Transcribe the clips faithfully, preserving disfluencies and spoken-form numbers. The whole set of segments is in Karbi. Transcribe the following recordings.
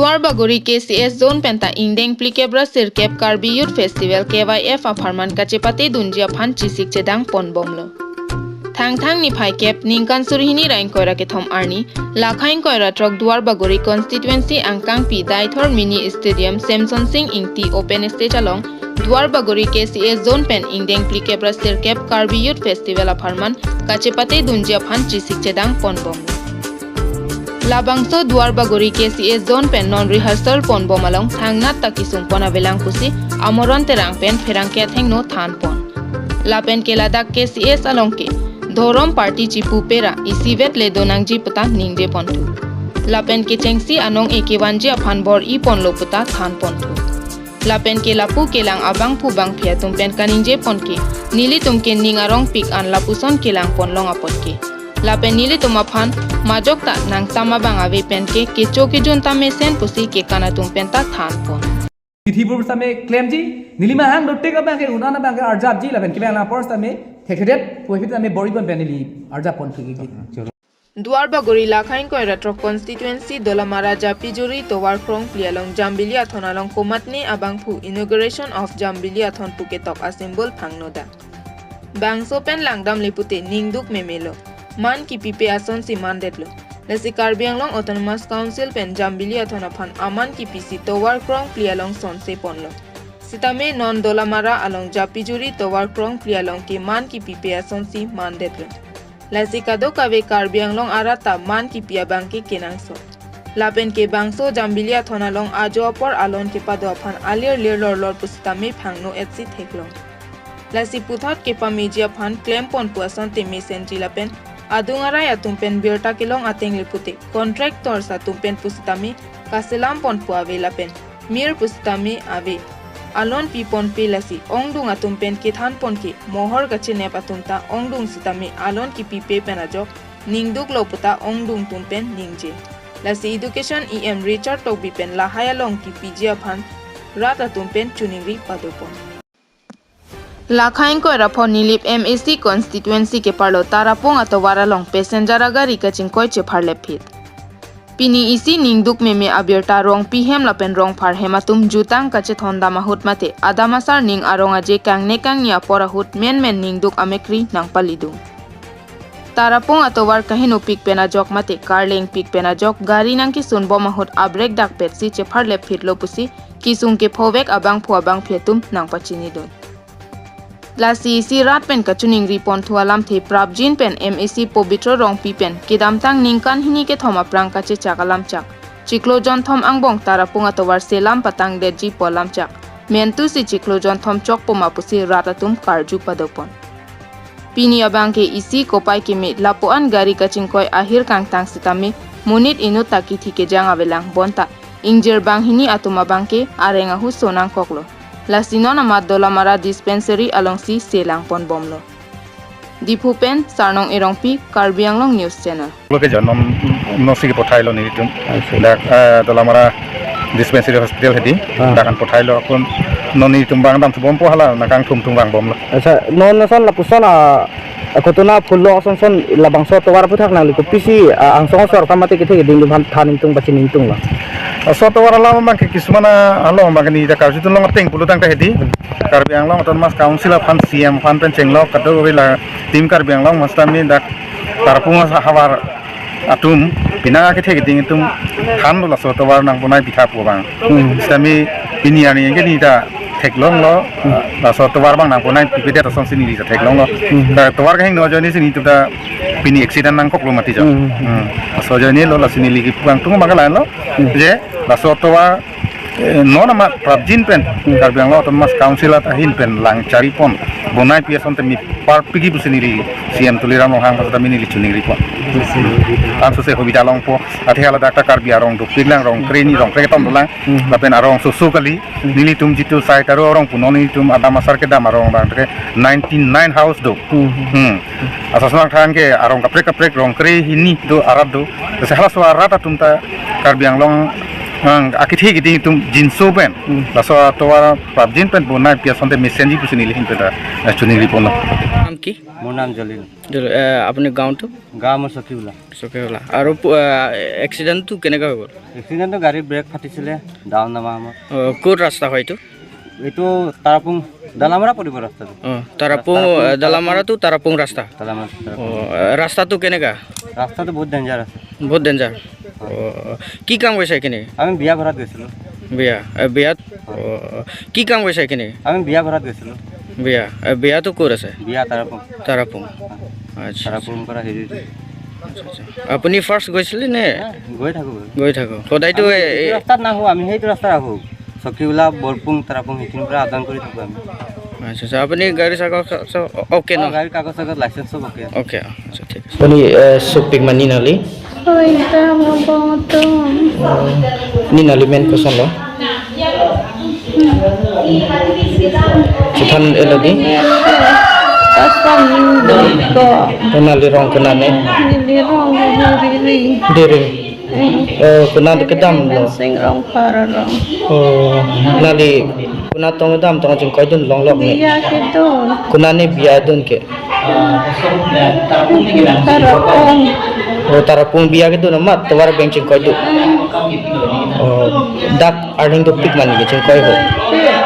Duarbagori K C S zone penta ingdeng phlikep ra sirkep Karbi Youth Festival K Y F apharman kachepate dunji aphan chisik chedang ponbomlo. Thangthang niphai kep ningkan suri hini ra ingkoi ra kethom arni, lakha ingkoi ra throk Duarbagori constituency angkangpi Deithor Mini Stadium Semson Sing Ingti open stage along Duarbagori K C S zone pen ingdeng phlikep ra sirkep Karbi Youth Festival apharman kachepate dunji aphan chisik chedang ponbomlo. Labangso Duarbagori K C S zone pen non rehearsal ponbom along thangnat ta kesung pon avelang pusi Amoron Terang pen pherangke athengno than pon. Lapen ke ladak K C S along ke dhorom party chipu pera isivet le donangji puta ningje ponthu. Lapen kechengsi anong-e kevanji aphan bor-i ponlo puta than ponthu. Lapen ke lapu kelang abangphu bangphi atum pen kaningje pon ke, nelitum ke ning arongpik an lapuson kelang ponlong apot ke. Lapen nelitum aphan majok ta nangtam abang ave pen ke kecho kejun ta mesen pusi kekan atum penta than pon. Kithi bur same klemji, neli mahang dotek abang ke unan abang ke arjapji lapen kibang na por same thekthedet puipit same bor-i pon pen neli arjap ponthu ke. Duarbagori lakha ingkoi ra throk constituency Dolamara Japijuri tovar krongphli along Jambili Athon along komatne abangphu inauguration of Jambili Athon pu ketok a-symbol phangno da. Bangso pen langdamle pute ningduk memelo. Man kipipe asonsi mandetlo. Lasi Karbi Anglong Autonomous Council pen Jambili Athon aphan aman kipisi tovar krongphli along sonse ponlo. Sitame non Dolamara along Japijuri tovar krongphli along ke man kipipe asonsi mandetlo. Lasi kadokave Karbi Anglong arat ta man kipi abang ke kenangsot. Lapen ke bangso Jambili Athon along ajo apor alon kepado aphan alir lir lor lor pusitame phangno etsi theklong. Lasi puthot kepameji aphan klem pon pu asonte mesenji lapen adung arai atum pen birta kelong atengle pute contractors atum pen pusitame kaselam pon pu ave lapen mir pusitame ave. Alon pi ponpe lasi ongdung atum pen kethan pon ke mohor kachinep atum ta ongdung sitame alon kipipe pen ajok ningduklo puta ongdung atum pen ningje. Lasi Education E M Richard Tokbi pen lahai along kipiji aphan rat atum pen choningri pado pon. Lakha ingkoi ra pho Nilip M A C constituency keparlo Tarapung atovar along passenger agari kachingkoi chepharlep phit. Pini isi ningduk meme abirta rongpi hem lapen rongphar hem atum jutang kachethondam ahut mate adam asar ning arong aje kangne kangni apor ahut menmen ningduk amekri nangpalidung. Tarapung atovar kahinopik pen ajok mate karlengpik pen ajok gari nangkesunbom ahut abrek dakpetsi chepharlep phitlo pusi kesung kephovek abangphu abangphi atum nangpachinidun. Lasi isi rat pen kachoningri ponthu alamthe prapjin pen M A C Pobitro Rongpi pen kedamtang ningkan hini kethom aphrang kachechak alamchak chiklo jonthom angbong Tarapung atovar selam patangdetji pu alamchak mentusi chiklo jonthom chokpo ma pusi rat atum karju pado pon. Pini abang ke isi kopai keme lapuan gari kachingkoi ahir kangtang sitame monit inut ta kithi kejang avelang bonta ingjir banghini atum abang ke areng ahuso nangkoklo. Lasi non amat Dolamara dispensary alongsi selang ponbomlo. Diphu pen Sarnong Erongpi, Karbi Anglong News Channel. Lo ke jonom no sigi pothai lo nelitum. Acha. Dak, eh, Dolamara Dispensary Hospital hedi. Ah. Dak an pothai lo akun non nelitum bang damthu bompo hala nangkangthum thum vangbomlo. Acha, non nason lapuson a, akutuna phullo ason son labangso atovar aphuthak nangli kopisi, a, angsong asor kamate kethe keding dum han than ingtung pachin ingtung lo. Laso atovar alam abang ke kisumana alo abang ke neli ta karjudun long ateng pulotangte hedi. Karbi Anglong Autonomous Council aphan C M aphan pen chenglok kadokave la Team Karbi Anglong masta mi dak Tarapung ahavar atum pina kethe keding atum thanlo laso atovar nangponai pitha pu abang. Hmm. Sitame pini arni ke neli ta theklonglo, hmm, laso atovar abang nangponai pipedet asonsi neli ta theklonglo. Hmm. Ta atovar kehingno ajoinesi nelitum ta pini accident nangkoklo mati jo. Hmm. Hmm. Laso ajoinelo lasi neli kepu ingtung abang ke lahenlo. Hmm. Je laso atovar eh, non amat prapjin pen, hmm, Karbi Anglong Autonomous Council ahin pen lang chari pon bonai pi asonte mi parpigi pusi neli C M Tuliram Ronghang pasata mi neli choningri pon. Langsose hobita longpo, athe hala dak ta Karbi arong dopik lang, rong kre ni rong kre ketom dolang, hmm, lapen arong soso kali, hmm, nelitum jitu sai taro arong punon nelitum adam asar kedam arong abang ke ninety nine house do. Hmm. Hmm. Asas nang than ke arong kaprek kaprek rong kre hini do arat do. Lasi halaso arat atum ta Karbi Anglong Ang akithe kiti itum jinso pen. Hmm. Laso atovar prapjin pen bonai pi asonte mesenji pusi neli ahin pen ta, eh, chunili ponlo. নাম কি? মোৰ নাম জলিল। জলিল, এ, আপুনি গাঁওটো? গাঁও মোৰ চকীহোলা। চকীহোলা। আৰু পু-, এ, এক্সিডেণ্টটো কেনেকৈ হৈ গ'ল? এক্সিডেণ্টটো গাড়ীৰ ব্ৰেক ফাটিছিলে, ডাউন নামা সময়ত। অ, ক'ত ৰাস্তা হয় এইটো? এইটো তাৰাপুং, দালামাৰা পৰিব ৰাস্তাটো। অ, তাৰাপুং, ৰাস্তা এ, দালামাৰাটো তাৰাপুং ৰাস্তা। দালামাৰা, অ, তাৰাপুং। এ, ৰাস্তাটো কেনেকা? ৰাস্তাটো বহুত ডেঞ্জাৰ আছে। বহুত ডেঞ্জাৰ। অ, কি কাম কৰিছে এইখিনি? আমি বিয়া ঘৰত গৈছিলো। বিয়া, এ, বিয়াত, অ, কি কাম কৰিছে এইখিনি? আমি বিয়া ঘৰত গৈছিলো। বিয়া, এ, বিয়াটো ক'ত আছে? বিয়া তাৰাপুং। তাৰাপুং। আচ্ছা, আচ্ছা। তাৰাপুং পৰা হেৰি। আচ্ছা, আচ্ছা। আপুনি ফাৰ্ষ্ট গৈছিলে নে? নাই, গৈ থাকো, গৈ। গৈ থাকো। সদায়তো আমি এই, এইটো এই ৰাস্তাত নাহো, আমি সেইটো ৰাস্তাত আহো। চকীহোলা, বৰপুং, তাৰাপুং সেইখিনিৰ পৰা আপ ডাউন কৰি থাকো আমি। আচ্ছা, আচ্ছা। আপুনি গাড়ী চাগৈ চ-, চ-, অ'কে ন? অ, গাড়ীৰ কাগজ চাগজ, লাইচেন্স চব অ'কে আছে। অ'কে, আচ্ছা, ঠিক আছে। Puni, eh, sopik mani nali? Oi, ta mo bong tum. Ni nali men kosonlo? Chethan elo di? Kosong do ko. Nali rong konat ne? Neli rong Diri. Diri. Hmm. Oh, konat kedamlo? Sing Rongphar arong. Oh, nali konat tong kedam tong chingkoidun longlok ne? Biya kedun. Konat ne biya dun ke? Tarapung. Oh, tarapung biya kedun amat tovar abang chingkoidu. Hmm. Oh, dak arning dopik mani ke chingkoi ho. Iya.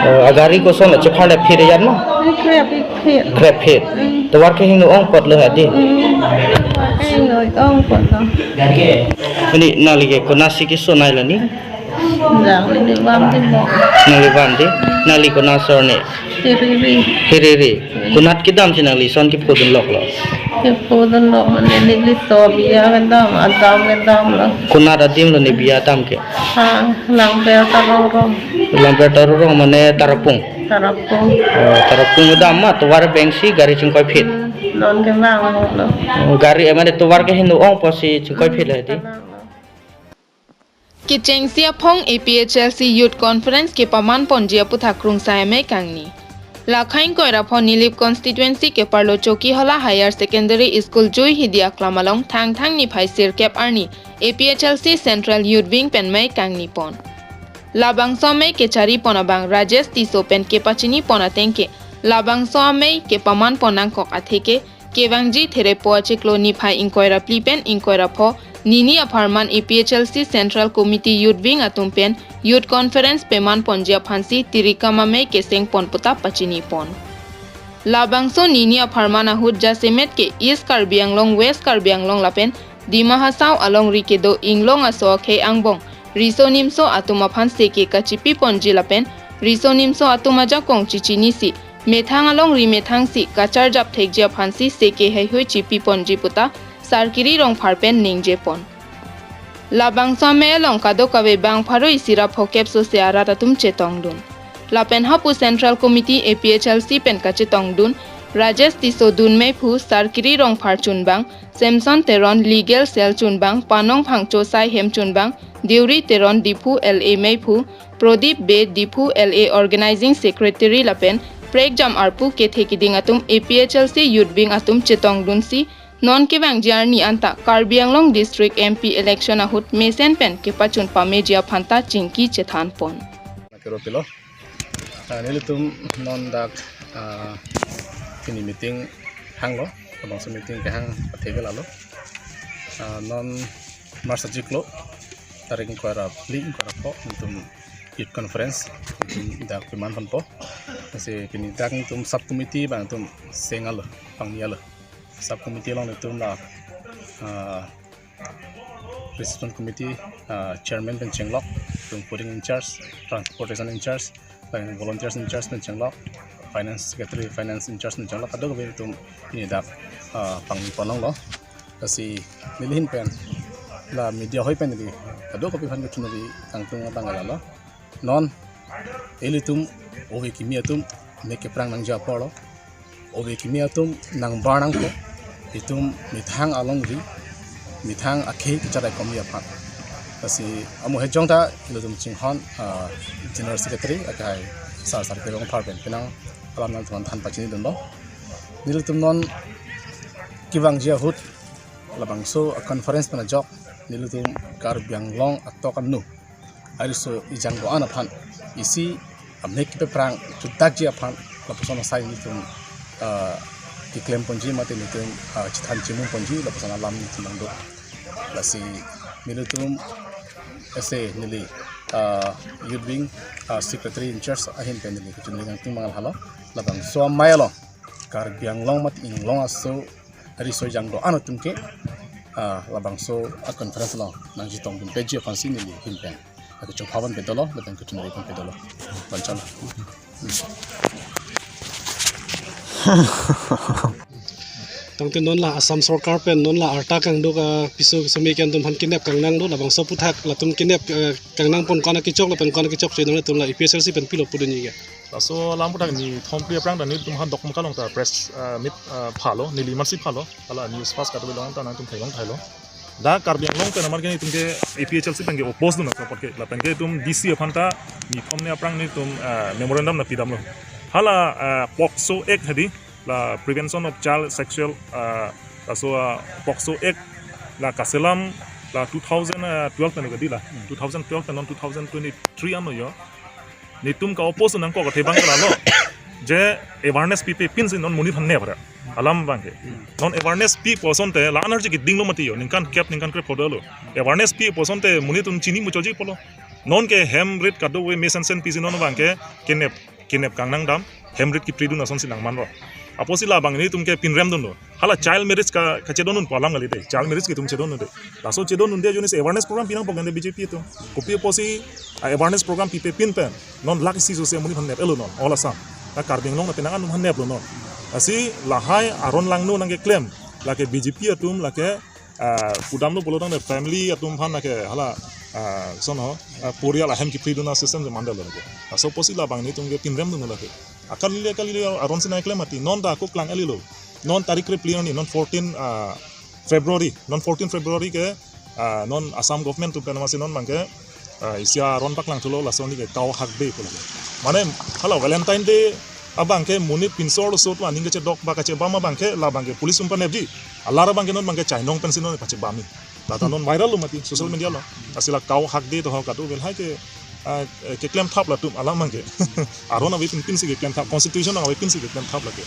Oh, agari kosonlo, chepharle phir yan ma? Krep phir. Krep phir. Hmm. Tovar kehingno ong apotlo hadi? Hmm. Tovar kehingno ong apotlo. Ini nali ke konatsi kesonai lo ni? Jang, neli bam di mo. Nali bam di? Nali konat asor ne? Hiriri. Hiriri. Konat kedam si nali son kephodun loklo? Kephodun lok mane neli to biya kedam, adam kedamlo. Konat adimlo ne biya dam ke? Ha, Langper Tarorong. Langper Tarorong mane tarapung? Tarapung. Oh, tarapung kedam ma tovar abang si gari chingkoi phit? Hmm, non kevang lo. Oh, gari, eh, mane tovar kehingno ong apotsi chingkoi phit lo hadi? Kevang lo. Kechengsi aphong A P H L C Youth Conference kepaman ponji aputhak Krungsai Amei kangni. Lakhai ingkoi ra pho Nilip constituency keparlo Chokihola Higher Secondary School jui hidi aklam along Thangthang niphai sirkep arni A P H L C Central Youth Wing pen mei kangni pon. Labangso amei kechari pon abang Rajesh Tisso pen kepachini pon ateng ke, labangso amei kepaman pon nangkok atheke, kevangji Therepo achiklo niphai ingkoi ra phli pen ingkoi ra pho, nini apharman A P H L C Central Committee Youth Wing atum pen Youth Conference peman ponji aphansi tirikam amei keseng pon puta pachini pon. Labangso nini apharman ahut jasemet ke East Karbi Anglong, West Karbi Anglong lapen Dima Hasao alongri kedo inglong aso akhei angbong, riso nimso atum aphan seke kachipi ponji lapen riso nimso atum ajakong chichinisi, methang alongri methangsi kacharjap thekji aphansi seke heihui chipi ponji puta Sarkiri Rongphar pen ningje pon. Labangso amei along kadokave bang pharo isi ra phokep sose arat atum chetongdun. Lapen hapu Central Committee A P H L C pen kachetongdun Rajesh Tisso dun meiphu, Sarkiri Rongphar chunbang, Samson Teron Legal Cell chunbang, Panong Phangcho Saihem chunbang, Deuri Teron Diphu L A meiphu, Prodip Bey Diphu L A Organizing Secretary lapen prekjam arpu kethe kiding atum A P H L C Youth Wing atum chetongdunsi non kevangji arni anta Karbi Anglong District M P election ahut mesen pen kepachun pameji aphanta chingki chethan pon. Kero pilo. Ah, nelitum non dak, ah, pini meeting hanglo, labangso meeting kehang atheke lalo. Ah, non March achiklo, tarik ingkoi ra phli, ingkoi ra pho, nelitum youth conference, nelitum dak peman ponpo. Lasi pini dak nelitum sub committee abang nelitum seng alo, pangni alo. Sub committee along nelitum la, ah, reception committee, ah, chairman pen chenglok, nelitum fooding in charge, transportation in charge, lapen volunteers in charge pen chenglok, finance secretary, finance in charge pen chenglok, kadokave nelitum pini dak, ah, pangni pon longlo. Lasi neli ahin pen, la media hoi pen neli kadokave aphan kethunri kangtung abang lalo. Non, ilitum ove kimi atum mek keprang nangji apor lo. Ove kimi atum nangbar nangpo. Itum methang alongri, methang akhei kechadai komji aphan. Lasi amu hejong ta ilitum chinghon, ah, General Secretary akhai Sar Sarkiri Rongphar pen penang alam nangtum aphan than pachinidunlo. Nelitum non kevangji ahut labangso a conference pen ajok nelitum Karbi Anglong atok anu ariso ejang do-an aphan isi amek kepaprang chutdakji aphan lapuson asai nelitum, ah, keklem ponji mate nelitum, ah, chethan chimum ponji lapuson alam nelitum nangdo. Lasi nelitum ese neli, ah, youth wing, ah, secretary in charge ahin pen neli kechun neli nangtum mangal halo. Labangso amei along Karbi Anglong mate inglong aso ariso ejang do-an atum ke, ah, labangso a conference along nangchetongdun peji aphansi neli ahin pen akechok aphan pedolo, lapen kechun neli aphan pedolo. Banchal. Tangte non la Assam sorkar pen non la arta kangduk, ah, piso semi ke-en atum aphan kenep kangnang do, labangso aphuthak latum kenep, ah, kangnang pon ko-an akechok lapen ko-an akechokche nangtum la A P H L C pen pilo pudunji ke. Laso alam aphuthak nithom phli aphrang ta nelitum ha Dokmoka along ta press, ah, meet, ah, phalo, neli mansi phalo, hala news fast kadokave along ta nangtum theklong thailo. Dak Karbi Anglong pen amat ke nelitum ke A P H L C pen ke oppose dun asapot ke. Lapen ke itum D C aphan ta nithom ni aphrang nelitum, ah, memorandum nangpidamlo. Hala, ah, POCSO Act hadi, la Prevention of Child Sexual, ah, laso, ah, POCSO Act, la kaselam, la two thousand twelve pen hadi la, two thousand twelve pen non two thousand twenty-three ano yo. Nelitum ka-oppose nangkok athe abang ke lalo. Je awareness pipe pinsi non monit aphan nep ra. Alam abang ke. Non awareness pipo asonte la-an arje kedinglo mati yo. Ningkan kep ningkan krep pho dolo. Awareness pipo asonte monit atum chini muchotji pulo. Non ke hem rit kadokave mesen sen pisi non abang ke kenep, kenep kangnang dam, hem rit kipridun asonsi nangmanlo. Apotsi labang nelitum ke pinrem dunlo. Hala child marriage ka, kachedondun pu alam kali de. Child marriage ke itum chedondunde. Laso chedondunde ajoinesi awareness program pinangpo kan de B J P atum. Kopi apotsi, ah, awareness program pipe pin pen non lakh isi sose monit aphan nep-etlo non all Assam. Na Karbi Anglong na penang an aphan neplo non. Lasi lahai aron langno nangkeklem, lake B J P atum lake, ah, pudamlo pulo tangte family atum aphan lake hala, ah, sono, ah, porial ahem kipridun a-system je mandetlo lake. Laso apotsi labang nelitum ke pinrem dunlo lake. Akali akali aronsi nangkeklem mati non ta ako klang-etlo. Non tarik krephli arni, non fourteen, ah, February, non fourteen February ke, ah, non Assam government atum pen masi non abang ke, ah, isi aron paklang thulo, laso arni ke Cow Hug Day pulo. Mane hala Valentine Day abang ke monit pinso arloso atum aning kachedok ba kachebam abang ke labang ke police atum panepji. Alar abang ke non abang ke chainong pensi non pachebamji. Lata non viral lo mati social media along. Lasi la Cow Hug Day to ho kadokave lahai ke, ah, eh, keklem thap latum alam abang ke. Aron avepin pinsi keklem thap, constitution avepin si keklem thap lake.